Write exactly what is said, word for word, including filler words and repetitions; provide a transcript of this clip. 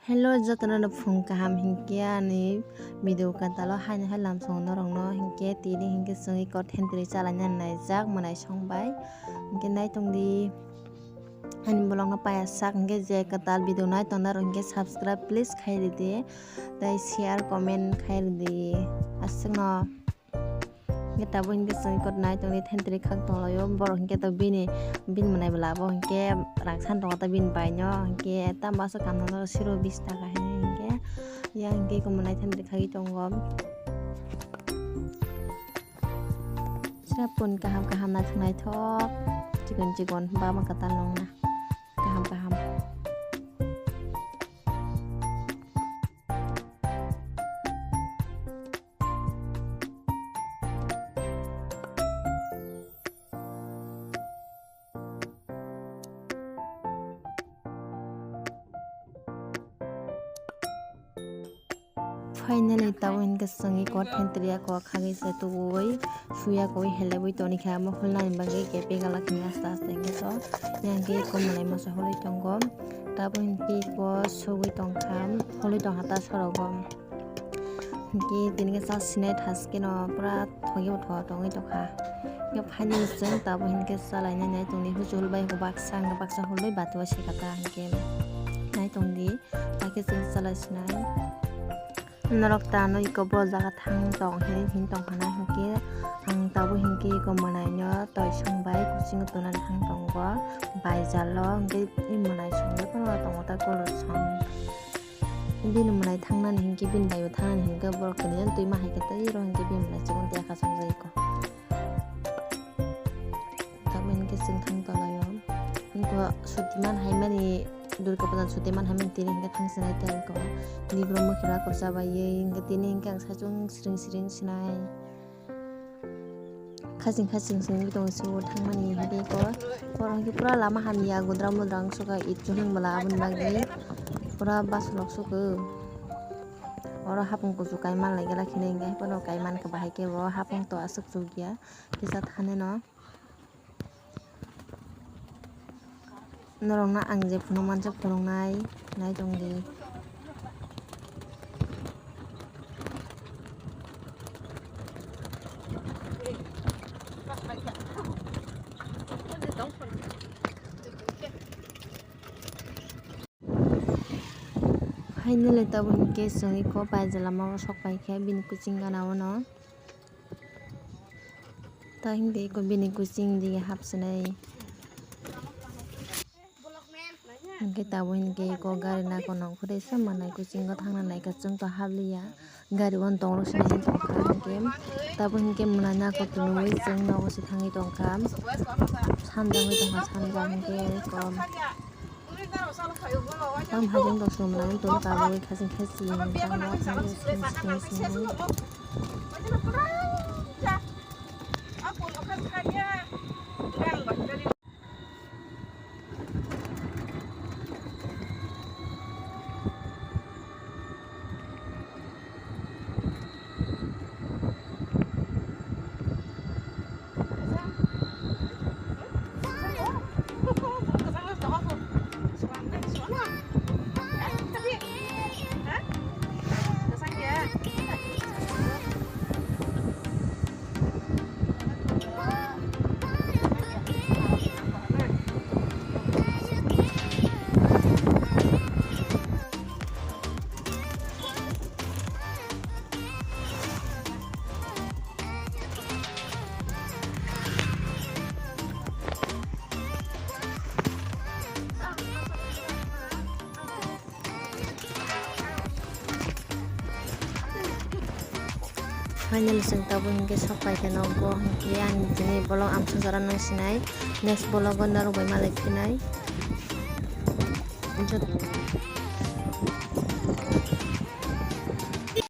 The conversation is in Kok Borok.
Hello, jotono no phung kaham hinkhe ani video kwtalo haino hai lamsongo norokno hinkhe tini hinkhe chwng iko thentwrwi chalaina naijak mwnai songbai hinkhe naitongdi ani vlogno paya sak hinkhe je kwtal video naitongna rok hinkhe subscribe please khairidi tei share comment khairidi aswkno. Hinkhe tabuk hinkhe chwng iko nai tongdi thentwrwi khak tonglaio borok hinkhe to bini bini mwnai bwla bo hinkhe rang san tongo ta bini bai no hinkhe ta masa kamna no siro bis taka hinwi hinkhe yang hinkhe iko mwnai thentwrwi khagwi tongo. Sira pun kaham kaham naithok naithok chikon chikon bama kwtal nongna kaham kaham. Finally, tabuk hinkhe chwng iko thentwrwi iko khagwi se tubui suya koi helebwi tonikha, amo hulnani bagwi khe pegala khini aste aste hinkhe to yang khe iko mwnai masa hulwi tongo. Tabuk hinkhe iko sugwi tongkha, hulwi tongkha ta sorogo. Hinkhe tini khe chak sinai thaskeno pura thogwi bo thoga tongwi tongkha. Hinkhe finally chwng tabuk hinkhe chalainai nai tongdi, huchul bai baksa hinkhe baksa hulwi bati o sika ta hinkhe nai tongdi, hakhe chwng chalai sinai. Norok ta ano iko bo jaga thang tong hinwi hin tong khana hinkhe ang tabuk hinkhe iko mwnaino toi songbai kuchingo tonani thang tongo baijalo hinkhe i mwnai songwi phano tongo ta kolor song. Bini mwnai thangnani hinkhe bini baibo thangnani hinkhe borok tini twima hai khe tei oro hinkhe bini mwnai chikon tei yakha chongjagwi ko. Tamo hinkhe chwng thang tonglaio. Hinkhe suti man hai mani Durga puja suti man hai mani tini hinkhe thang sinai tei ko. Nibro mwkhra kwchaba ye hinkhe tini hinkhe ang saichung siring siring sinai. Khaching khaching singwi tongo se o thangmani hinkhe iko oro hinkhe pura lama hamya gudra mudra wng sukha ittu hingbala aboni bagwi pura basolok sukha. Oro hapung kuchuk kaiman lai gela khini hinkhe haiphano kaiman khe bahai khe bo hapung to aswk chukya kisa thanino. Norokno ang je phunuk mansa phunuknai nai tongdi. Finally tabuk hinkhe chwng iko baijala mao sok paikha bini kuching gana o no. Ta hinkhe iko bini kuching dige hapsinai. Hinkhe tabuk hinkhe iko gari nako nang phuri se manai kuchingo thangna naikha chwng to habliya. Gari o tong rok se nai tongkha hinkhe tabuk hinkhe mwnai nako twnwi chwng nogo se thangwi tongkha. Sanjagwi tongkha sanjak hinkhe iko. Tam hajeng dok sumla tong tabuk khasing khasi tang bo khasing khasi. Finally chwng tabuk hinkhe sok paikha nogo hinkhe ani tini vlog amsajara nang sinai next vlog o norok bai malai phinai.